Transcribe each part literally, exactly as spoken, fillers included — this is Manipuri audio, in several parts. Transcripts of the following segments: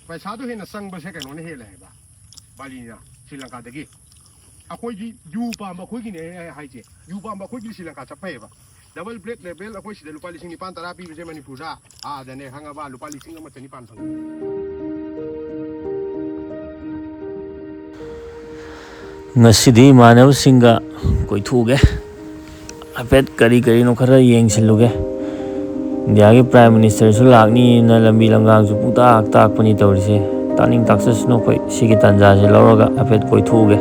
ꯄꯩꯁꯥꯗꯣ ꯍꯦꯟꯅ ꯆꯪꯕꯁꯦ ꯀꯩꯅꯣꯅ ꯍꯦꯜꯂꯦ ꯍꯥꯏꯕ, ꯕꯥꯂꯤꯅ, ꯁ꯭ꯔꯤ ꯂꯪꯀꯥꯗꯒꯤ꯫ ꯑꯩꯈꯣꯏꯗꯤ ꯌꯨ ꯄꯥꯝꯕ ꯑꯩꯈꯣꯏꯒꯤꯅꯦ ꯑꯩ ꯍꯥꯏꯁꯦ, ꯌꯨ ꯄꯥꯝꯕ ꯑꯩꯈꯣꯏꯒꯤ ꯁ꯭ꯔꯤ ꯂꯪꯀꯥ ꯆꯠꯄ ꯍꯩꯌꯦꯕ꯫ Double Black Label ꯑꯩꯈꯣꯏ ꯁꯤꯗ ꯂꯨꯄꯥ ꯂꯤꯁꯤꯡ ꯅꯤꯄꯥꯟ ꯇꯔꯥ ꯄꯤꯕꯁꯦ ꯃꯅꯤꯄꯨꯔꯗ, ꯑꯥꯗꯅꯦ ꯈꯪꯉꯕ, ꯂꯨꯄꯥ ꯂꯤꯁꯤꯡ ꯑꯃ ꯆꯅꯤꯄꯥꯟ ꯐꯪꯉꯤ꯫ ꯉꯁꯤꯗꯤ ꯏꯃꯥꯟꯅꯕꯁꯤꯡꯒ ꯀꯣꯏꯊꯣꯛꯎꯒꯦ꯫ ꯍꯥꯏꯐꯦꯠ ꯀꯔꯤ ꯀꯔꯤꯅꯣ ꯈꯔ ꯌꯦꯡꯁꯤꯜꯂꯨꯒꯦ꯫ ꯏꯟꯗꯤꯌꯥꯒꯤ Prime Minister ꯁꯨ ꯂꯥꯛꯅꯤꯅ ꯂꯝꯕꯤ ꯂꯝꯒꯥꯡꯁꯨ ꯄꯨꯡꯇꯥꯛ ꯇꯥꯛꯄꯅꯤ ꯇꯧꯔꯤꯁꯦ꯫ ꯇꯥꯛꯅꯤꯡ ꯇꯥꯛꯆꯁꯅꯨ, ꯑꯩꯈꯣꯏ ꯁꯤꯒꯤ ꯇꯥꯟꯖꯥꯁꯦ ꯂꯧꯔꯒ ꯍꯥꯏꯐꯦꯠ ꯀꯣꯏꯊꯣꯛꯎꯒꯦ꯫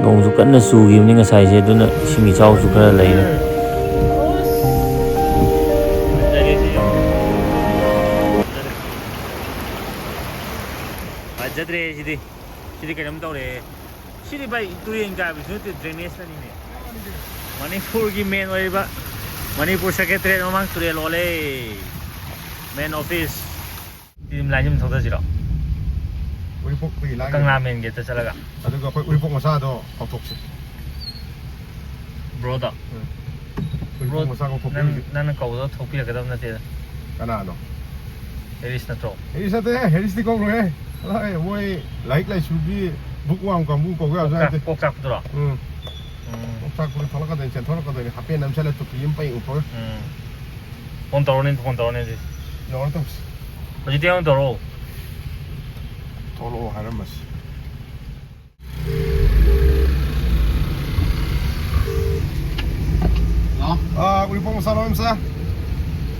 ꯅꯣꯡꯁꯨ ꯀꯟꯅ ꯆꯨꯈꯤꯕꯅꯤ ꯉꯁꯥꯏꯁꯦ, ꯑꯗꯨꯅ ꯏꯁꯤꯡ ꯏꯆꯥꯎꯁꯨ ꯈꯔ ꯂꯩꯔꯦ꯫ ꯐꯖꯗ꯭ꯔꯦ ꯁꯤꯗꯤ꯫ ꯁꯤꯗꯤ ꯀꯩꯅꯣꯝ ꯇꯧꯔꯦ꯫ ꯁꯤꯗꯤ ꯚꯥꯏ, ꯇꯨꯔꯦꯟ ꯀꯥꯏꯕꯁꯨ ꯅꯠꯇꯦ, drainage ꯅꯤꯅꯦ꯫ ꯃꯅꯤꯄꯨꯔꯒꯤ main ꯑꯣꯏꯔꯤꯕ ꯃꯅꯤꯄꯨꯔ Secretariat ꯃꯃꯥꯡ ꯇꯨꯔꯦꯜ ꯑꯣꯜꯂꯦ꯫ Main office꯫ ꯁꯤ ꯑꯗꯨꯝ line ꯑꯗꯨꯝ ꯊꯧꯊꯁꯤꯔꯣ? ꯎꯔꯤꯄꯣꯛꯇꯒꯤ line ꯀꯪꯂꯥ main gate ꯇ ꯆꯠꯂꯒ꯫ ꯑꯗꯨꯒ ꯑꯩꯈꯣꯏ ꯎꯔꯤꯄꯣꯛ ꯃꯆꯥꯗꯣ ꯀꯥꯎꯊꯣꯛꯁꯤ꯫ Bro ꯗꯣ? ꯎꯝ꯫ ꯎꯔꯤꯄꯣꯛ ꯃꯆꯥ ꯀꯥꯎꯊꯣꯛꯄꯤ ꯅꯪ, ꯍꯧꯖꯤꯛ꯫ ꯅꯪꯅ ꯀꯧꯕꯗꯣ ꯊꯣꯛꯄꯤꯔꯛꯀꯗꯕ ꯅꯠꯇꯦꯗ꯫ ꯀꯅꯥꯅꯣ? ꯍꯦꯔꯤꯁ ꯅꯠꯇ꯭ꯔꯣ? ꯍꯦꯔꯤꯁ ꯅꯠꯇꯦ, ꯍꯦꯔꯤꯁꯇꯤ ꯀꯧꯔꯣꯏꯍꯦ꯫ ꯆꯠꯂꯣꯍꯦ, ꯃꯣꯏ ꯂꯥꯏꯔꯤꯛ ꯂꯥꯏꯁꯨꯒꯤ bookworm ꯀꯥꯡꯕꯨ ꯀꯧꯕ ꯌꯥꯕꯁꯨ ꯀꯣꯛ ꯆꯥꯛ-, ꯅꯠꯇꯦ꯫ ꯀꯣꯛ ꯆꯥꯛꯄꯗꯨꯔꯣ? ꯎꯝ꯫ ꯎꯝ꯫ ꯀꯣꯛ ꯆꯥꯛꯄꯗꯣ ꯊꯣꯛꯂꯛꯀꯗꯣꯏꯅꯤ, ꯆꯦꯟꯊꯣꯔꯛꯀꯗꯣꯏꯅꯤ, ꯍꯥꯄꯦꯟ ꯅꯝꯁꯜꯂ ꯇꯨꯄꯤ ꯑꯃ ꯄꯩ ꯎꯞꯄꯒ꯫ ꯎꯝ꯫ Phone ꯇꯧꯔꯣꯅꯦ, phone ꯇꯧꯔꯣꯅꯦ ꯑꯗꯨꯗꯤ꯫ ꯌꯧꯔ ꯇꯧꯁꯤ꯫ ꯍꯧꯖꯤꯛꯇꯤ ꯑꯃꯨꯛ ꯇꯧꯔꯛꯑꯣ꯫ ꯊꯣꯛꯂꯛꯑꯣ ꯍꯥꯏꯔꯝꯃꯁꯤ꯫ ꯍꯜꯂꯣ꯫ ꯑꯥ, ꯎꯔꯤꯄꯣꯛ ꯃꯆꯥ ꯂꯣꯏ ꯃꯆꯥ꯫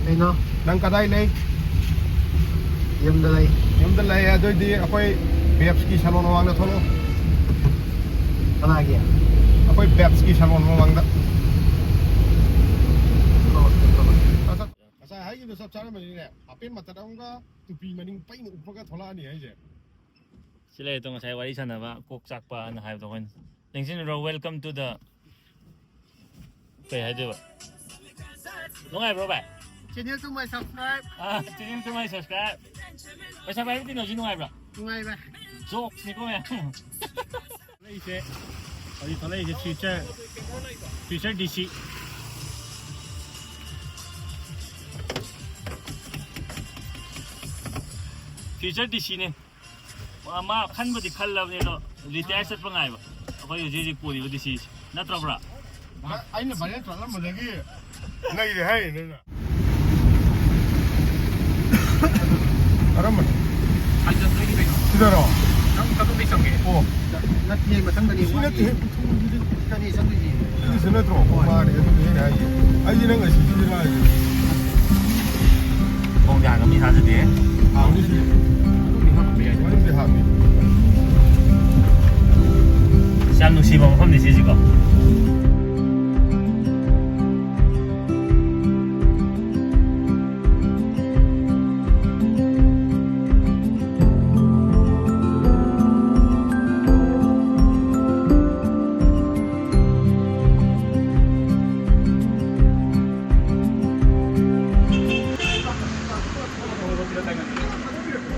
ꯀꯩꯅꯣ? ꯅꯪ ꯀꯗꯥꯏ ꯂꯩ? ꯌꯨꯝꯗ ꯂꯩ꯫ ꯌꯨꯝꯗ ꯂꯩ, ꯑꯗꯨꯑꯣꯏꯗꯤ ꯑꯩꯈꯣꯏ Babs ꯀꯤ salon ꯃꯃꯥꯡꯗ ꯊꯣꯛꯂꯛꯑꯣ꯫ ꯀꯅꯥꯒꯤ? ꯑꯩꯈꯣꯏ Babs ꯀꯤ salon ꯃꯃꯥꯡꯗ꯫ ꯊꯣꯛꯂꯛꯀꯦ, ꯊꯣꯛꯂꯛꯀꯦ꯫ ꯉꯁꯥꯏ ꯍꯥꯏꯈꯤꯕꯗꯣ ꯆꯞ ꯆꯥꯔꯝꯃꯅꯤꯅꯦ꯫ ꯍꯥꯄꯦꯟ ꯃꯇꯠ ꯑꯃꯒ ꯇꯨꯄꯤ ꯃꯅꯤꯡ ꯄꯩꯅ ꯎꯞꯄꯒ ꯊꯣꯛꯂꯛꯑꯅꯤ ꯍꯥꯏꯁꯦ꯫ ꯁꯤ ꯂꯩꯔꯦ ꯇꯣ, ꯉꯁꯥꯏ ꯋꯥꯔꯤ ꯁꯥꯟꯅꯕ ꯀꯣꯛ ꯆꯥꯛꯄꯅ ꯍꯥꯏꯕꯗꯣ ꯑꯩꯈꯣꯏꯅ꯫ ꯅꯤꯡꯁꯤꯡꯉꯤꯕ꯭ꯔꯣ? Welcome to the, ꯀꯩ ꯍꯥꯏꯗꯣꯏꯕ? ꯅꯨꯡꯉꯥꯏꯕ꯭ꯔꯣ ꯚꯥꯏ? Channel to my subscribe. Ah, channel to my subscribe. ꯄꯩꯁꯥ ꯄꯥꯏꯕ ꯇꯤꯟꯅꯕꯁꯤ ꯅꯨꯡꯉꯥꯏꯕ꯭ꯔꯥ? ꯅꯨꯡꯉꯥꯏ ꯚꯥꯏ꯫ Jokes ꯅꯤꯀꯣ ꯃꯌꯥꯝ꯫ ꯊꯣꯛꯂꯛꯏꯁꯦ, ꯍꯧꯖꯤꯛ ꯊꯣꯛꯂꯛꯏꯁꯦ Future, Future D C꯫ Future D ꯁꯤꯅꯦ꯫ ꯃꯥ, ꯃꯥ ꯈꯟꯕꯗꯤ ꯈꯜꯂꯕꯅꯦ, ꯑꯗꯣ ꯔꯤꯇꯥꯌꯔ ꯆꯠꯄ ꯉꯥꯏꯕ꯫ ꯑꯩꯈꯣꯏ ꯍꯧꯖꯤꯛ ꯍꯧꯖꯤꯛ ꯄꯨꯔꯤꯕ ꯗꯤ ꯁꯤꯁꯦ꯫ ꯅꯠꯇ꯭ꯔꯕ꯭ꯔꯥ? ꯑꯩꯅ ꯚꯥꯏꯔꯦꯜ ꯆꯠꯂꯝꯕꯗꯒꯤ ꯂꯩꯔꯦ ꯍꯥꯏꯔꯤꯅꯦ ꯑꯩꯅ꯫ ꯀꯔꯝꯕꯅꯣ? ꯁꯤꯗꯔꯣ? ꯅꯪ ꯀꯗꯣꯝꯗꯩ ꯆꯪꯒꯦ? ꯑꯣ꯫ ꯅꯠꯇꯦ, ꯃꯊꯪꯗꯅꯤ꯫ ꯁꯤ ꯅꯠꯇꯦ꯫ ꯀꯔꯤ ꯆꯪꯗꯣꯏꯁꯤ? ꯁꯤꯒꯤꯁꯤ ꯅꯠꯇ꯭ꯔꯣ? ꯍꯣꯏ꯫ ꯃꯥꯅꯦ, ꯑꯗꯨꯅꯦ ꯑꯩꯅ ꯍꯥꯏꯁꯦ꯫ ꯑꯩꯗꯤ ꯅꯪ ꯑꯁꯤꯒꯤꯁꯤꯔꯥ ꯍꯥꯏꯁꯦ꯫ ꯊꯣꯡꯁꯦ ꯍꯥꯡꯉꯝꯅꯤ ꯊꯥꯖꯗꯦ꯫ ꯍꯥꯡꯅꯤ ꯁꯤꯗꯤ꯫ ꯃꯅꯨꯡꯗꯤ ꯍꯥꯡꯉꯝꯕ ꯌꯥꯏ꯫ ꯃꯅꯨꯡꯗꯤ ꯍꯥꯡꯉꯤ꯫ ꯑꯁ, ꯌꯥꯝ ꯅꯨꯡꯁꯤꯕ ꯃꯐꯝꯅꯤ ꯁꯤꯁꯤꯀꯣ꯫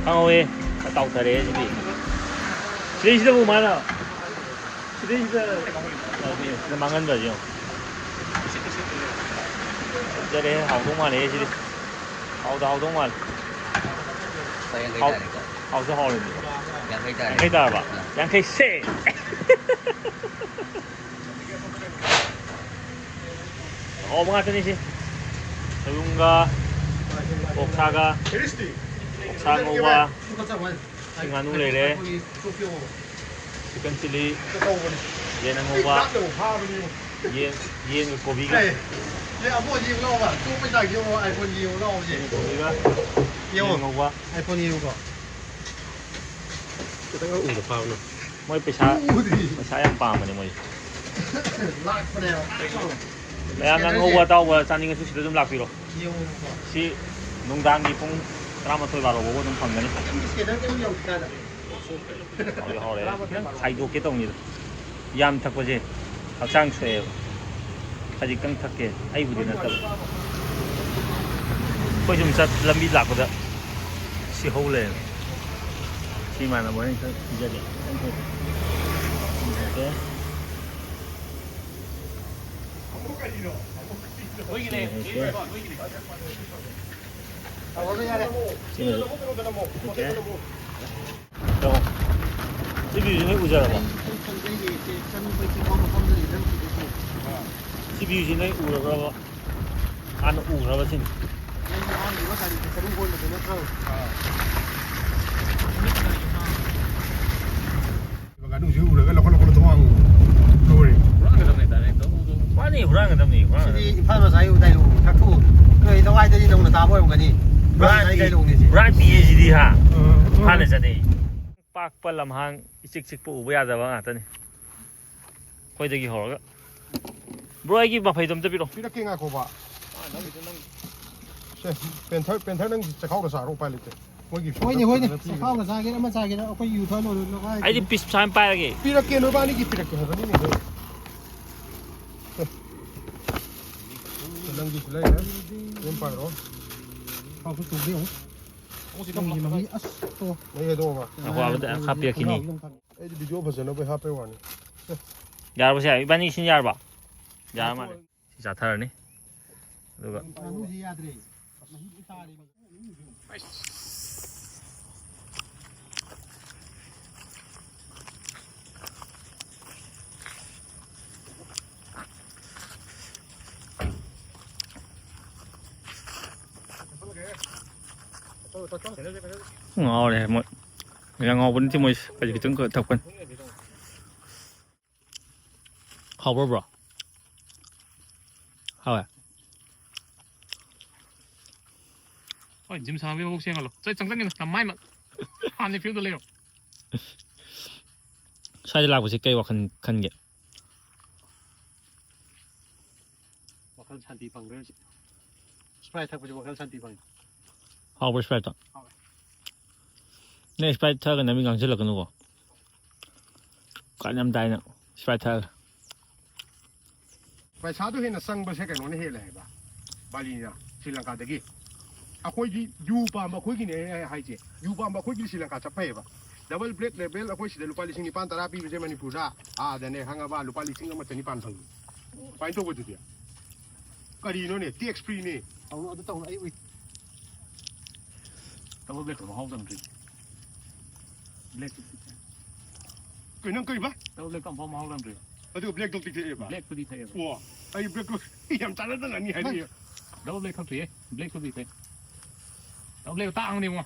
ꯈꯪꯍꯧꯋꯦ꯫ ꯇꯥꯎꯊꯔꯛꯑꯦ ꯁꯤꯗꯤ꯫ ꯁꯤꯗꯩꯁꯤꯗꯕꯨ ꯃꯥꯅ, ꯁꯤꯗꯩꯁꯤꯗ, ꯑ, ꯁꯤꯗ ꯃꯥꯡꯍꯟꯕꯁꯦ ꯌꯦꯡꯉꯣ꯫ ꯐꯖꯔꯦ, ꯍꯥꯎꯗꯧ ꯃꯥꯜꯂꯦ ꯁꯤꯗꯤ꯫ ꯍꯥꯎꯗ ꯍꯥꯎꯗꯧ ꯃꯥꯜꯂꯦ꯫ ꯂꯨꯄꯥ ꯌꯥꯡꯈꯩ ꯍꯥꯎ-, ꯇꯥꯔꯦꯀꯣ꯫ ꯍꯥꯎꯁꯨ ꯍꯥꯎꯔꯦ꯫ ꯌꯥꯡꯈꯩ ꯇꯥꯔꯦ꯫ ꯌꯥꯡꯈꯩ ꯇꯥꯔꯕ? ꯑꯥ꯫ ꯌꯥꯡꯈꯩ ꯁꯦ! ꯑꯍꯥꯎꯕ ꯉꯥꯛꯇꯅꯤ ꯁꯤ꯫ ꯁꯣꯏꯕꯨꯝꯒ, ꯑꯣꯛꯁꯥꯒ, ꯑꯣꯛꯁꯥ ꯉꯧꯕ, ꯁꯤ ꯉꯥꯅꯨ ꯂꯩꯔꯦ, chicken chilli, ꯌꯦꯟ ꯑꯉꯧꯕ, ꯌꯦꯟ, ꯌꯦꯟꯒ ꯀꯣꯕꯤꯒ꯫ ꯑꯦ, ꯑꯕꯣ, ꯌꯦꯡꯉꯨ ꯂꯥꯎꯕ꯫ ꯆꯣꯞꯄꯩ ꯆꯥꯡ ꯌꯦꯡꯉꯨ ꯂꯥꯎ, iPhone ꯌꯦꯡꯉꯨ ꯂꯥꯎ ꯍꯧꯖꯤꯛ꯫ ꯌꯦꯟ ꯀꯣꯕꯤꯒ꯫ ꯌꯦꯡꯉꯣ꯫ iPhone ꯌꯦꯡꯉꯨꯀꯣ꯫ ꯈꯤꯇꯪ ꯎꯗ ꯐꯥꯕꯅ꯫ ꯃꯣꯏ ꯄꯩꯁꯥ, ꯎꯗ꯭ꯔꯤ꯫ ꯄꯩꯁꯥ ꯌꯥꯝ ꯄꯥꯝꯕꯅꯦ ꯃꯣꯏ꯫ ꯂꯥꯛꯄꯅꯦꯕ꯫ ꯃꯌꯥꯝꯅ ꯉꯧꯕ ꯑꯇꯥꯎꯕ ꯆꯥꯅꯤꯡꯉꯁꯨ ꯁꯤꯗ ꯑꯗꯨꯝ ꯂꯥꯛꯄꯤꯔꯣ꯫ ꯌꯦꯡꯉꯨꯀꯣ꯫ ꯁꯤ ꯅꯨꯡꯗꯥꯡꯒꯤ ꯄꯨꯡ ꯇꯔꯥꯃꯥꯊꯣꯏ ꯕꯥꯔꯣ ꯐꯥꯎꯕ ꯑꯗꯨꯝ ꯐꯪꯒꯅꯤ꯫ ꯁ꯭ꯀꯦꯅꯔ ꯀꯩꯝ ꯌꯧꯗ꯭ꯔꯤꯀꯥꯟꯗ꯫ ꯍꯥꯎꯗꯤ ꯍꯥꯎꯔꯦ꯫ ꯈꯤꯇꯪ ꯈꯥꯏꯗꯣꯛꯀꯦ ꯇꯧꯅꯤꯗ꯫ ꯌꯥꯝ ꯊꯛꯄꯁꯦ ꯍꯛꯆꯥꯡ ꯁꯣꯛꯑꯦꯕ꯫ ꯈꯖꯤꯛꯇꯪ ꯊꯛꯀꯦ꯫ ꯑꯩꯕꯨꯗꯤ ꯅꯠꯇꯕ꯫ ꯑꯩꯈꯣꯏ ꯁꯨꯝ ꯆꯠ, ꯂꯝꯕꯤ ꯂꯥꯛꯄꯗ ꯁꯤ ꯍꯧ ꯂꯩꯔꯦ꯫ ꯁꯤ ꯏꯃꯥꯟꯅꯕ ꯍꯣꯏꯅ ꯈꯔ ꯄꯤꯖꯒꯦ꯫ ꯁꯤ ꯍꯦꯛꯀꯦ꯫ ꯁꯤꯃꯁꯨ꯫ ꯑꯣꯀꯦ꯫ ꯇꯧ꯫ ꯁꯤ ꯚ꯭ꯌꯨꯁꯤ ꯅꯣꯏ ꯎꯖꯔꯕꯣ? ꯁꯤ ꯚ꯭ꯌꯨꯁꯤ ꯅꯣꯏ ꯎꯔꯕ꯭ꯔꯕ? ꯍꯥꯟꯅ ꯎꯈ꯭ꯔꯕ ꯁꯤꯅꯤ꯫ ꯉꯥꯅꯨꯁꯤ ꯎꯔꯒ ꯂꯧꯈꯠ ꯂꯧꯈꯠꯂ ꯊꯣꯡ ꯍꯥꯡꯉꯨ꯫ ꯂꯣꯏꯔꯦ꯫ ꯍꯨꯔꯥꯟꯒꯗꯕꯅꯦ, direct꯫ ꯇꯧ, ꯇꯧ꯫ ꯃꯥꯅꯤ, ꯍꯨꯔꯥꯟꯒꯗꯕꯅꯤ, ꯁꯤꯗꯤ ꯍꯨꯔꯥꯟꯒꯗꯕꯅꯤ꯫ ꯏꯝꯐꯥꯜ ꯃꯆꯥꯒꯤ ꯗꯥꯏꯂꯣꯛ ꯊꯛꯊꯣꯛꯎ꯫ ꯅꯣꯏ ꯂꯋꯥꯏꯗꯗꯤ ꯅꯧꯅ ꯇꯥꯕ ꯑꯣꯏꯔꯝꯒꯅꯤ꯫ ꯏꯝꯐꯥꯜ ꯃꯆꯥꯒꯤ ꯍꯨꯔꯥꯟ ꯗꯥꯏꯂꯣꯛꯅꯦ ꯁꯤ꯫ ꯍꯨꯔꯥꯟ ꯄꯤꯌꯦ ꯁꯤꯗꯤ, ꯍꯥ? ꯑ, ꯑ꯫ ꯍꯥꯟꯅ ꯆꯠꯅꯩ꯫ ꯄꯥꯛꯄ ꯂꯝꯍꯥꯡ ꯏꯆꯤꯛ ꯆꯤꯛꯄ ꯎꯕ ꯌꯥꯗꯕ ꯉꯥꯛꯇꯅꯤ꯫ ꯑꯩꯈꯣꯏꯗꯒꯤ ꯍꯧꯔꯒ꯫ ꯕ꯭ꯔꯣ, ꯑꯩꯒꯤ ꯃꯐꯩꯗꯣ ꯑꯝꯇ ꯄꯤꯔꯛꯑꯣ꯫ ꯄꯤꯔꯛꯀꯦ, ꯉꯥꯏꯈꯣꯕ꯫ ꯁꯦ, ꯄꯦꯟꯊꯔ, ꯄꯦꯟꯊꯔ ꯅꯪ ꯆꯈꯥꯎꯗ ꯆꯥꯔꯣ, ꯎꯄꯥꯏ ꯂꯩꯇꯦ꯫ ꯃꯣꯏꯒꯤ ꯍꯣꯏꯅꯦ, ꯍꯣꯏꯅꯦ꯫ ꯐꯖꯅ ꯄꯤꯕꯅꯦ꯫ ꯆꯈꯥꯎꯗ ꯆꯥꯒꯦꯔꯥ ꯑꯃ ꯆꯥꯒꯦꯔꯥ ꯑꯩꯈꯣꯏ ꯌꯨ ꯊꯛꯑ ꯂꯣꯏꯔꯦ, ꯅꯈꯥꯏ꯫ ꯑꯩꯗꯤ ꯄꯤꯁ ꯃꯆꯥ ꯑꯃ ꯄꯥꯏꯔꯒꯦ꯫ ꯄꯤꯔꯛꯀꯦ, ꯅꯣꯏꯕꯥꯅꯤꯒꯤ ꯄꯤꯔꯛꯀꯦ ꯍꯥꯏꯕꯅꯤꯅꯦ꯫ ꯁꯦ, ꯅꯪꯒꯤꯁꯨ ꯂꯩꯔꯦ꯫ ꯑꯗꯨꯝ ꯄꯥꯏꯔꯣ꯫ ꯊꯥꯎꯁꯨ ꯇꯧꯕꯤꯌꯨ꯫ ꯅꯪꯒꯤ ꯃꯍꯤ ꯑꯁ ꯇꯣ꯫ ꯃꯍꯤ ꯍꯩꯗꯣꯛꯑꯕ? ꯉꯥꯏꯈꯣ, ꯑꯗꯨꯗ ꯈꯥꯞꯄꯤꯔꯛꯈꯤꯅꯤ꯫ ꯑꯩꯗꯤ ꯚꯤꯗꯤꯑꯣ ꯐꯖꯅꯕ ꯍꯥꯞꯄꯩ ꯋꯥꯅꯤ꯫ ꯌꯥꯔꯕꯣ ꯁꯦ? ꯏꯕꯥꯅꯤ ꯁꯤꯟ ꯌꯥꯔꯕꯣ? ꯌꯥꯔ ꯃꯥꯜꯂꯦ꯫ ꯁꯤ ꯆꯥꯊꯔꯅꯤ꯫ ꯑꯗꯨꯒ ꯉꯥꯅꯨꯁꯤ ꯌꯥꯗ꯭ꯔꯦ꯫ ꯃꯍꯤ ꯂꯣꯏ ꯇꯥꯔꯦ꯫ ꯉꯥꯎꯔꯦ ꯃꯣꯏ꯫ ꯌꯥꯝ ꯉꯥꯎꯕ ꯅꯠꯇꯦ ꯃꯣꯏꯁꯦ꯫ ꯈꯖꯤꯛ ꯈꯤꯇꯪ ꯈꯛ ꯊꯛꯄꯅꯤ꯫ ꯍꯥꯎꯕ꯭ꯔꯣ, ꯕ꯭ꯔꯣ? ꯍꯥꯎꯋꯦ꯫ ꯍꯣꯏ, ꯖꯤꯝ ꯁꯥꯟꯅꯕꯒꯤ ꯃꯀꯣꯛ ꯁꯦꯡꯍꯜꯂꯣ꯫ ꯆꯪ-, ꯆꯪꯁꯟꯒꯅꯨ, ꯅꯃꯥꯏ ꯃ-, ꯍꯥꯟꯅ ꯐꯤꯕꯝꯗ ꯂꯩꯔꯣ꯫ ꯁ꯭ꯋꯥꯏꯗ ꯂꯥꯛꯄꯁꯦ ꯀꯩ ꯋꯥꯈꯜ ꯈꯟꯒꯦ? ꯋꯥꯈꯜ ꯁꯥꯟꯇꯤ ꯐꯪꯈ꯭ꯔꯦ ꯍꯧꯖꯤꯛ꯫ Sprite ꯊꯛꯄꯁꯦ ꯋꯥꯈꯜ ꯁꯥꯟꯇꯤ ꯐꯪꯉꯦ꯫ ꯍꯥꯎꯕ꯭ꯔꯣ Sprite ꯇꯣ? ꯍꯥꯎꯋꯦ꯫ ꯅꯪ Sprite ꯊꯛꯑꯒ ꯅꯃꯤꯠ ꯉꯥꯡꯁꯤꯜꯂꯛꯀꯅꯨꯀꯣ꯫ ꯀꯥꯟ ꯌꯥꯝ ꯇꯥꯏꯅ Sprite ꯊꯛꯑꯒ꯫ ꯄꯩꯁꯥꯗꯣ ꯍꯦꯟꯅ ꯆꯪꯕꯁꯦ ꯀꯩꯅꯣꯅ ꯍꯦꯜꯂꯦ ꯍꯥꯏꯕ, ꯕꯥꯂꯤꯅ, ꯁ꯭ꯔꯤ ꯂꯪꯀꯥꯗꯒꯤ꯫ ꯑꯩꯈꯣꯏꯗꯤ ꯌꯨ ꯄꯥꯝꯕ ꯑꯩꯈꯣꯏꯒꯤꯅꯦ ꯑꯩ ꯍꯥꯏꯁꯦ, ꯌꯨ ꯄꯥꯝꯕ ꯑꯩꯈꯣꯏꯒꯤꯗꯤ ꯁ꯭ꯔꯤ ꯂꯪꯀꯥ ꯆꯠꯄ ꯐꯩꯌꯦꯕ꯫ Double Black Label ꯑꯩꯈꯣꯏ ꯁꯤꯗ ꯂꯨꯄꯥ ꯂꯤꯁꯤꯡ ꯅꯤꯄꯥꯟ ꯇꯔꯥ ꯄꯤꯕꯁꯦ ꯃꯅꯤꯄꯨꯔꯗ, ꯑꯥꯗꯅꯦ ꯈꯪꯉꯕ, ꯂꯨꯄꯥ ꯂꯤꯁꯤꯡ ꯑꯃ ꯆꯅꯤꯄꯥꯟ ꯐꯪꯉꯤ꯫ ꯀꯃꯥꯏꯅ ꯇꯧꯕ ꯑꯗꯨꯗꯤ? ꯀꯔꯤꯅꯣꯅꯦ, tax free ꯅꯦ꯫ ꯇꯧꯅꯨ, ꯑꯗꯨ ꯇꯧꯅꯨ, ꯑꯩ ꯎꯏ꯫ Double black ꯇꯣ ꯃꯍꯥꯎ ꯇꯪꯗ꯭ꯔꯤ꯫ Black ꯇꯣ ꯄꯤꯊꯛꯑꯦ꯫ ꯀꯩꯅꯣ ꯅꯪ ꯀꯩꯕ? Double black ꯇꯣ ꯑꯃꯐꯥꯎ ꯃꯍꯥꯎ ꯇꯪꯗ꯭ꯔꯤ꯫ ꯑꯗꯨꯒ black ꯇꯣ ꯄꯤꯊꯛꯑꯦꯕ? Black ꯇꯨꯗꯤ ꯊꯛꯑꯦꯕ꯫ ꯑꯣ, ꯑꯩ black ꯇꯣ ꯌꯥꯝ ꯆꯥꯟꯅꯗꯅꯅꯤ ꯍꯥꯏꯔꯛꯑꯦ꯫ Double black ꯊꯛꯇ꯭ꯔꯤꯌꯦ꯫ Black ꯇꯨꯗꯤ ꯊꯛꯑꯦ꯫ Double black ꯇꯥꯡꯕꯅꯦ ꯏꯕꯨꯡꯉꯣ꯫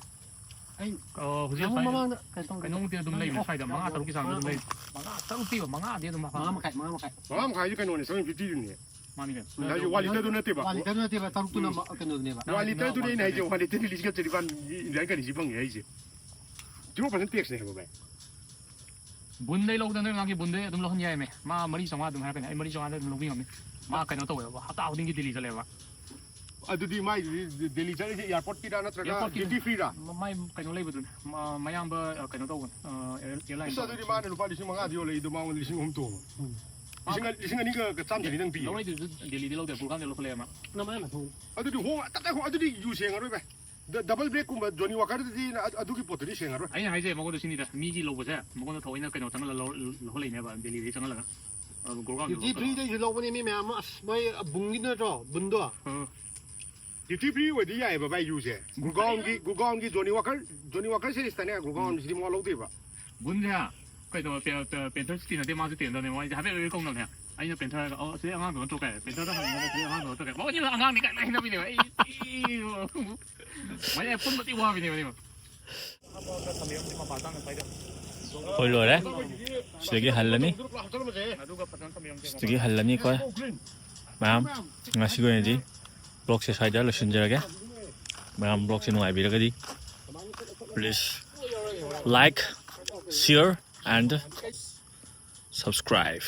ꯑꯩ ꯑꯣ, ꯍꯧꯖꯤꯛ ꯅꯪ ꯁ꯭ꯋꯥꯏꯗ ꯃꯃꯥꯡꯗ ꯀꯩꯅꯣ ꯇꯧ- ꯀꯩꯅꯣꯃꯨꯛꯇꯤ ꯑꯗꯨꯝ ꯂꯩꯕꯅꯦ ꯁ꯭ꯋꯥꯏꯗ ꯃꯉꯥ ꯇꯔꯨꯛꯀꯤ ꯆꯥꯡꯗ ꯑꯗꯨꯝ ꯂꯩ꯫ ꯃꯉꯥ ꯇꯔꯨꯛꯇꯤ ꯃꯉꯥꯗꯤ ꯑꯗꯨꯝ ꯃꯉꯥ ꯃꯈꯥꯏ, ꯃꯉꯥ ꯃꯈꯥꯏ꯫ ꯃꯉꯥ ꯃꯈꯥꯏꯗꯤ ꯀꯩꯅꯣꯅꯦ, seven fifty ꯗꯨꯅꯦ꯫ ꯃꯥꯅꯤ ꯀꯩꯅꯣ꯫ ꯍꯥꯏꯁꯦ one litre ꯗꯨ ꯅꯠꯇꯦꯕ꯫ One litre ꯗꯨ ꯅꯠꯇꯦꯕ, ꯇꯔꯨꯛꯇꯨꯅ ꯃ- ꯀꯩꯅꯣꯗꯨꯅꯦꯕ꯫ One litre ꯗꯨꯅꯦ ꯑꯩꯅ ꯍꯥꯏꯁꯦ, one litre ꯗꯤ ꯂꯤꯁꯤꯡ ꯆꯥꯇ꯭ꯔꯦꯠ ꯅꯤꯄꯥꯟ ꯏꯟꯗꯤꯌꯥ ꯀꯔꯦꯟꯁꯤ ꯐꯪꯉꯦ ꯍꯥꯏꯁꯦ꯫ Zero percent tax ꯅꯦ ꯍꯥꯏꯕ ꯚꯥꯏ꯫ ꯕꯨꯟꯗꯩ ꯂꯧꯗꯅ ꯅꯣꯏ ꯃꯥꯒꯤ ꯕꯨꯟꯗꯩ ꯑꯗꯨꯝ ꯂꯧꯍꯟ ꯌꯥꯏꯃꯦ꯫ ꯃꯥ ꯃꯔꯤ ꯆꯥꯝꯃꯉꯥ ꯑꯗꯨꯝ ꯍꯥꯏꯔꯛꯀꯅꯤ꯫ ꯑꯩ ꯃꯔꯤ ꯆꯥꯝꯃꯉꯥꯗ ꯑꯗꯨꯝ ꯂꯧꯕ ꯉꯝꯅꯤ꯫ ꯃꯥ ꯀꯩꯅꯣ ꯇꯧꯋꯦꯕ, ꯍꯞꯇꯥ ꯈꯨꯗꯤꯡꯒꯤ ꯗꯤꯜꯂꯤ ꯆꯠꯂꯦꯕ꯫ ꯑꯗꯨꯗꯤ ꯃꯥꯏꯗꯨꯗꯤ ꯗꯤꯜꯂꯤ ꯆꯠꯂꯤꯁꯦ airport ꯀꯤꯔꯥ ꯅꯠꯇ꯭ꯔꯒ Airport ꯀꯤꯗꯅꯤ꯫ duty free ꯔꯥ? ꯃ- ꯃꯥꯏ ꯀꯩꯅꯣ ꯂꯩꯕꯗꯨꯅꯦ꯫ ꯃ- ꯃꯌꯥꯝꯕ ꯑ, ꯀꯩꯅꯣ ꯇꯧꯕꯅꯦ꯫ ꯑ, air- airline ꯑꯁ, ꯑꯗꯨꯗꯤ ꯃꯥꯅ ꯂꯨꯄꯥ ꯂꯤꯁꯤꯡ ꯃꯉꯥꯗ ꯌꯣꯜꯂꯛꯏꯗꯣ ꯃꯉꯣꯟꯗ ꯂꯤꯁꯤꯡ ꯑꯍꯨꯝ ꯇꯣꯡꯉ꯫ ꯂꯤꯁꯤꯡ ꯑ- ꯂꯤꯁꯤꯡ ꯑꯅꯤꯒ ꯆꯥꯝ ꯆꯅꯤ ꯅꯪ ꯄꯤꯌꯦ꯫ ꯂꯧꯔꯛꯏꯗꯨꯁꯨ ꯗꯤꯜꯂꯤꯗꯤ ꯂꯧꯗꯦ, ꯒꯨꯔꯒꯥꯎꯟꯗ ꯂꯧꯈꯠꯂꯛꯑꯦ ꯃꯥ꯫ ꯅꯃꯥꯏ ꯃꯊꯣꯡ꯫ ꯑꯗꯨꯗꯤ ꯍꯣꯡ ꯇꯞ ꯇꯞ ꯍꯣꯡ-, ꯑꯗꯨꯗꯤ ꯌꯨ ꯁꯦꯡꯉꯔꯣꯏ ꯚꯥꯏ꯫ ꯗ- double black ꯀꯨꯝꯕ Johnnie Walker ꯗꯨꯗꯤ ꯅ-, ꯑꯗꯨ-, ꯑꯗꯨꯒꯤ ꯄꯣꯠꯇꯨꯗꯤ ꯁꯦꯡꯉꯔꯣꯏ꯫ ꯑꯩꯅ ꯍꯥꯏꯁꯦ ꯃꯉꯣꯟꯗ ꯁꯤꯅꯤꯗ, ꯃꯤꯒꯤ ꯂꯧꯕꯁꯦ ꯃꯉꯣꯟꯗ ꯊꯑꯣꯏꯅ ꯀꯩꯅꯣ ꯆꯪꯍꯜꯂ ꯂꯧ-, ꯂꯧꯍꯜꯂꯛꯏꯅꯦꯕ, ꯗꯤꯜꯂꯤꯗꯒꯤ ꯆꯪꯍꯜꯂꯒ꯫ ꯑ, ꯒꯨꯔꯒꯥꯎꯟꯗ Duty free ꯗꯩꯁꯨ ꯂꯧꯕꯅꯦ ꯃꯤ ꯃꯌꯥꯝ ꯑꯃ꯫ ꯑꯁ, ꯃꯣꯏ ꯕꯨꯡꯒꯤ ꯅꯠꯇ꯭ꯔꯣ? ꯕꯨꯟꯗꯣ? ꯑ, Duty free ꯑꯣꯏꯗꯤ ꯌꯥꯏꯑꯕ ꯚꯥꯏ ꯌꯨꯁꯦ꯫ ꯒꯨꯔꯒꯥꯎꯟꯒꯤ, ꯒꯨꯔꯒꯥꯎꯟꯒꯤ Johnnie Walker, Johnnie Walker series ꯇꯅꯦ ꯒꯨꯔꯒꯥꯎꯟ ꯁꯤꯗꯤ ꯃꯉꯣꯟ ꯂꯧꯗꯦꯕ꯫ ꯕꯨꯟꯁꯦ ꯀꯩꯅꯣ, ꯄꯦ-, ꯄꯦ-, Panther ꯁꯨꯇꯤ ꯅꯠꯇꯦ, ꯃꯥꯁꯨ ꯇꯦꯟꯗꯅꯦ, ꯃꯣꯏꯁꯦ ꯍꯥꯏꯐꯦꯠ ꯍꯥꯏꯐꯦꯠ ꯀꯧꯅꯕꯅꯦ꯫ ꯑꯩꯅ Panther ꯍꯥꯏꯔꯒ, "ꯑꯣ, ꯑꯁꯤꯗꯤ ꯑꯉꯥꯡꯗꯣ ꯅꯠꯇ꯭ꯔꯣ?" ꯀꯥꯏ, Panther ꯗ ꯍꯪꯉꯒ, "ꯑꯁꯤꯗꯤ ꯑꯉꯥꯡꯗꯣ ꯅꯠꯇ꯭ꯔꯣ?" ꯀꯥꯏ, ꯃꯣꯏꯅꯤ ꯑꯉꯥꯡꯅꯤ ꯀꯥꯏ ꯂꯣꯏ ꯍꯥꯏꯅꯕꯤꯅꯦꯕ꯫ ꯑꯩ, ꯑꯩ, ꯃꯣꯏ ꯑꯩ ꯄꯨꯟꯕꯗꯤ ꯋꯥꯕꯤꯅꯦꯕ, ꯑꯗꯨꯒ꯫ ꯑꯩꯈꯣꯏ ꯂꯣꯏꯔꯦ꯫ ꯁꯤꯗꯒꯤ ꯍꯜꯂꯅꯤ꯫ ꯁꯤꯗꯒꯤ ꯍꯜꯂꯅꯤ ꯑꯩꯈꯣꯏ꯫ ꯃꯌꯥꯝ, ꯉꯁꯤꯒꯤ ꯑꯣꯏꯅꯗꯤ vlog ꯁꯦ ꯁ꯭ꯋꯥꯏꯗ ꯂꯣꯏꯁꯤꯟꯖꯔꯒꯦ꯫ ꯃꯌꯥꯝ vlog say ꯅꯨꯡꯉꯥꯏꯕꯤꯔꯒꯗꯤ please like, share and subscribe꯫